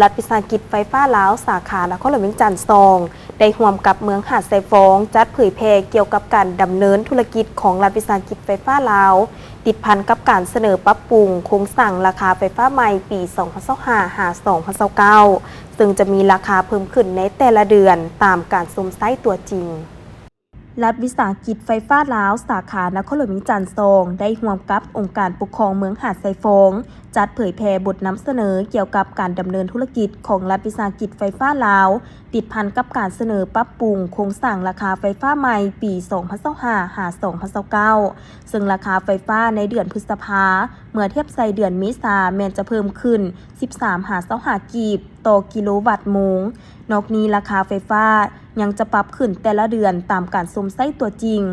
ລັດວິສາຫະກິດໄຟຟ້າລາວ ສາຂານະຄອນຫຼວງວຽງຈັນສອງ ໄດ້ຮ່ວມກັບເມືອງຫາດຊາຍຟອງ ຈັດເຜີຍແຜ່ກ່ຽວກັບການດຳເນີນທຸລະກິດຂອງລັດວິສາຫະກິດໄຟຟ້າລາວ ຕິດພັນກັບການສະເໜີປັບປຸງໂຄງສ້າງລາຄາໄຟຟ້າໃໝ່ປີສອງພັນຊາວຫ້າ ຫາ ສອງພັນຊາວເກົ້າ ເຊິ່ງຈະມີລາຄາເພີ່ມຂຶ້ນໃນແຕ່ລະເດືອນຕາມການຊົມໃຊ້ຕົວຈິງ. ລັດວິສາຫະກິດໄຟຟ້າລາວ ສາຂານະຄອນຫຼວງວຽງຈັນສອງ ໄດ້ຮ່ວມກັບອົງການປົກຄອງເມືອງຫາດຊາຍຟອງ ຈັດເຜີຍແຜ່ບົດນຳສະເໜີກ່ຽວກັບການດຳເນີນທຸລະກິດຂອງລັດວິສາຫະກິດໄຟຟ້າລາວ ຕິດພັນກັບການສະເໜີປັບປຸງໂຄງສ້າງລາຄາໄຟຟ້າໃໝ່ປີສອງພັນຊາວຫ້າ ຫາ ສອງພັນຊາວເກົ້າ ເຊິ່ງລາຄາໄຟຟ້າໃນເດືອນພຶດສະພາ ເມື່ອທຽບໃສ່ເດືອນເມສາ ແມ່ນຈະເພີ່ມຂຶ້ນສິບສາມ ຫາ ຊາວຫ້າ ກີບຕໍ່ກິໂລວັດໂມງ. ນອກນີ້ລາຄາໄຟຟ້າຍັງຈະປັບຂຶ້ນແຕ່ລະເດືອນຕາມການຊົມໃຊ້ຕົວຈິງ.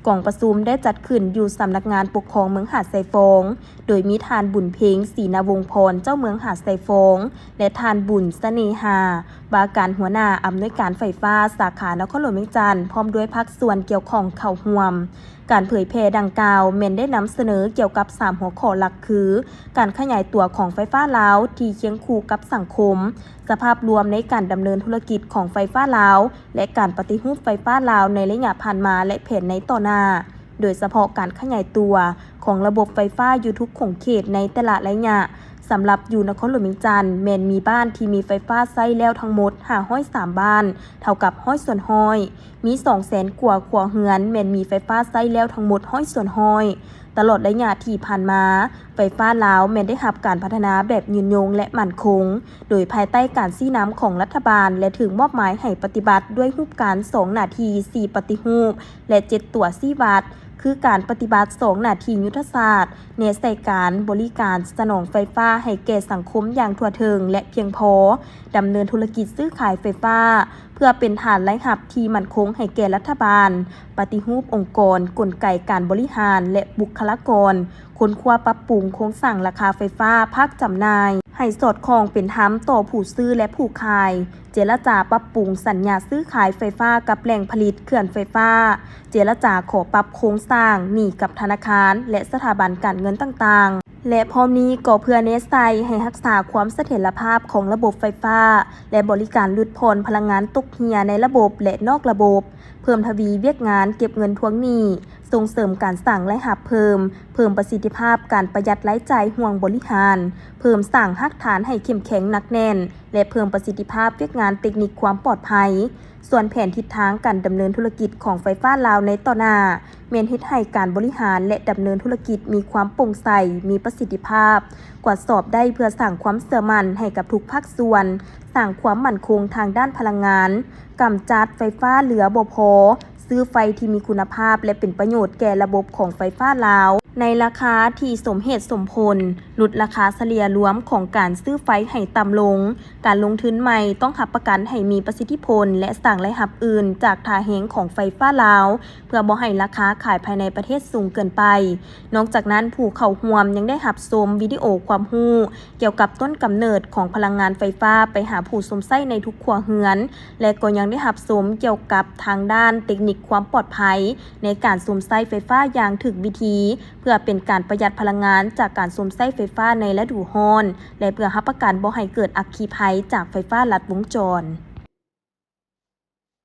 ກອງປະຊຸມໄດ້ຈັດຂຶ້ນຢູ່ສຳນັກງານປົກຄອງເມືອງຫາດຊາຍຟອງ ໂດຍມີທ່ານ ບຸນເພັງ ສີນະວົງພອນ ເຈົ້າເມືອງຫາດຊາຍຟອງ ແລະ ທ່ານ ບຸນສະເໜຫາ ວ່າການຫົວໜ້າອຳນວຍການໄຟຟ້າສາຂານະຄອນຫຼວງວຽງຈັນ ພ້ອມດ້ວຍພາກສ່ວນກ່ຽວຂ້ອງເຂົ້າຮ່ວມ. ການເຜີຍແຜ່ດັ່ງກ່າວແມ່ນໄດ້ນຳສະເໜີກ່ຽວກັບສາມຫົວຂໍ້ຫຼັກຄື ການຂະຫຍາຍຕົວຂອງໄຟຟ້າລາວທີ່ຄຽງຄູ່ກັບສັງຄົມ, ສະພາບລວມໃນການດຳເນີນທຸລະກິດຂອງໄຟຟ້າລາວ ແລະ ການປະຕິຮູບໄຟຟ້າລາວໃນໄລຍະຜ່ານມາ ແລະ ແຜນໃນຕໍ່ໜ້າ, ໂດຍສະເພາະການຂະຫຍາຍຕົວຂອງລະບົບໄຟຟ້າຢູ່ທຸກຂົງເຂດໃນແຕ່ລະໄລຍະ. ສຳລັບຢູ່ນະຄອນຫຼວງວຽງຈັນ ແມ່ນມີບ້ານທີ່ມີໄຟຟ້າໃຊ້ແລ້ວທັງໝົດຫ້າຮ້ອຍສາມບ້ານ, ເທົ່າກັບຮ້ອຍສ່ວນຮ້ອຍ. ມີສອງແສນກວ່າຄົວເຮືອນແມ່ນມີໄຟຟ້າໃຊ້ແລ້ວທັງໝົດຮ້ອຍສ່ວນຮ້ອຍ. ຕະຫຼອດໄລຍະທີ່ຜ່ານມາ, ໄຟຟ້າລາວແມ່ນໄດ້ຮັບການພັດທະນາແບບຍືນຍົງ ແລະ ໝັ້ນຄົງ, ໂດຍພາຍໃຕ້ການຊີ້ນຳຂອງລັດຖະບານ ແລະ ຖືກມອບໝາຍໃຫ້ປະຕິບັດດ້ວຍຮູບການສອງໜ້າທີ່ ສີ່ປະຕິຮູບ ແລະ ເຈັດຕົວຊີ້ວັດ ຄືການປະຕິບັດສອງໜ້າທີ່ຍຸດທະສາດ ແນໃສ່ການບໍລິການສະໜອງໄຟຟ້າໃຫ້ແກ່ສັງຄົມຢ່າງທົ່ວເຖິງ ແລະ ພຽງພໍ, ດຳເນີນທຸລະກິດຊື້ຂາຍໄຟຟ້າ ເພື່ອເປັນຖານລາຍຮັບທີ່ໝັ້ນຄົງໃຫ້ແກ່ລັດຖະບານ, ປະຕິຮູບອົງກອນ, ກົນໄກການບໍລິຫານ ແລະ ບຸກຄະລາກອນ, ຄົ້ນຄວ້າປັບປຸງໂຄງສ້າງລາຄາໄຟຟ້າພາກຈຳໜ່າຍ ໃຫ້ສອດຄ່ອງເປັນທຳຕໍ່ຜູ້ຊື້ ແລະ ຜູ້ຂາຍ, ເຈລະຈາປັບປຸງສັນຍາຊື້ຂາຍໄຟຟ້າກັບແຫຼ່ງຜະລິດເຂື່ອນໄຟຟ້າ, ເຈລະຈາຂໍປັບໂຄງສ້າງໜີ້ກັບທະນາຄານ ແລະ ສະຖາບັນການເງິນຕ່າງໆ. ແລະ ພ້ອມນີ້ກໍເພື່ອແນໃສ່ໃຫ້ຮັກສາຄວາມສະຖຽນລະພາບຂອງລະບົບໄຟຟ້າ ແລະ ບໍລິການຫຼຸດຜ່ອນພະລັງງານຕົກເຮ່ຍໃນລະບົບ ແລະ ນອກລະບົບ, ເພີ່ມທະວີວຽກງານເກັບເງິນທວງໜີ້, ສົ່ງເສີມການສ້າງລາຍຮັບເພີ່ມ, ເພີ່ມປະສິດທິພາບການປະຢັດລາຍຈ່າຍຫ່ວງບໍລິຫານ, ເພີ່ມສ້າງຮາກຖານໃຫ້ເຂັ້ມແຂງໜັກແໜ້ນ ແລະ ເພີ່ມປະສິດທິພາບວຽກງານເຕັກນິກຄວາມປອດໄພ. ສ່ວນແຜນທິດທາງການດຳເນີນທຸລະກິດຂອງໄຟຟ້າລາວໃນຕໍ່ໜ້າ ແມ່ນເຮັດໃຫ້ການບໍລິຫານ ແລະ ດຳເນີນທຸລະກິດມີຄວາມໂປ່ງໃສ, ມີປະສິດທິພາບ, ກວດສອບໄດ້ເພື່ອສ້າງຄວາມເຊື່ອໝັ້ນໃຫ້ກັບທຸກພາກສ່ວນ, ສ້າງຄວາມໝັ້ນຄົງທາງດ້ານພະລັງງານ, ກຳຈັດໄຟຟ້າເຫຼືອບໍ່ພໍ, ຊື້ໄຟທີ່ມີຄຸນນະພາບ ແລະ ເປັນປະໂຫຍດແກ່ລະບົບຂອງໄຟຟ້າລາວ ໃນລາຄາທີ່ສົມເຫດສົມຜົນ, ຫຼຸດລາຄາສະເລ່ຍລວມຂອງການຊື້ໄຟໃຫ້ຕ່ຳລົງ, ການລົງທຶນໃໝ່ຕ້ອງຮັບປະກັນໃຫ້ມີປະສິດທິຜົນ ແລະ ສ້າງລາຍຮັບອື່ນຈາກທ່າແຮງຂອງໄຟຟ້າລາວ ເພື່ອບໍ່ໃຫ້ລາຄາຂາຍພາຍໃນປະເທດສູງເກີນໄປ. ນອກຈາກນັ້ນ, ຜູ້ເຂົ້າຮ່ວມຍັງໄດ້ຮັບຊົມວິດີໂອຄວາມຮູ້ກ່ຽວກັບຕົ້ນກຳເນີດຂອງພະລັງງານໄຟຟ້າໄປຫາຜູ້ຊົມໃຊ້ໃນທຸກຄົວເຮືອນ ແລະ ກໍຍັງໄດ້ຮັບຊົມກ່ຽວກັບທາງດ້ານເຕັກນິກຄວາມປອດໄພໃນການຊົມໃຊ້ໄຟຟ້າຢ່າງຖືກວິທີ ເພື່ອເປັນການປະຢັດພະລັງງານຈາກການຊົມໃຊ້ໄຟຟ້າໃນລະດູຮ້ອນ ແລະ ເພື່ອຮັບປະກັນບໍ່ໃຫ້ເກີດອັກຄີໄພຈາກໄຟຟ້າລັດວົງຈອນ.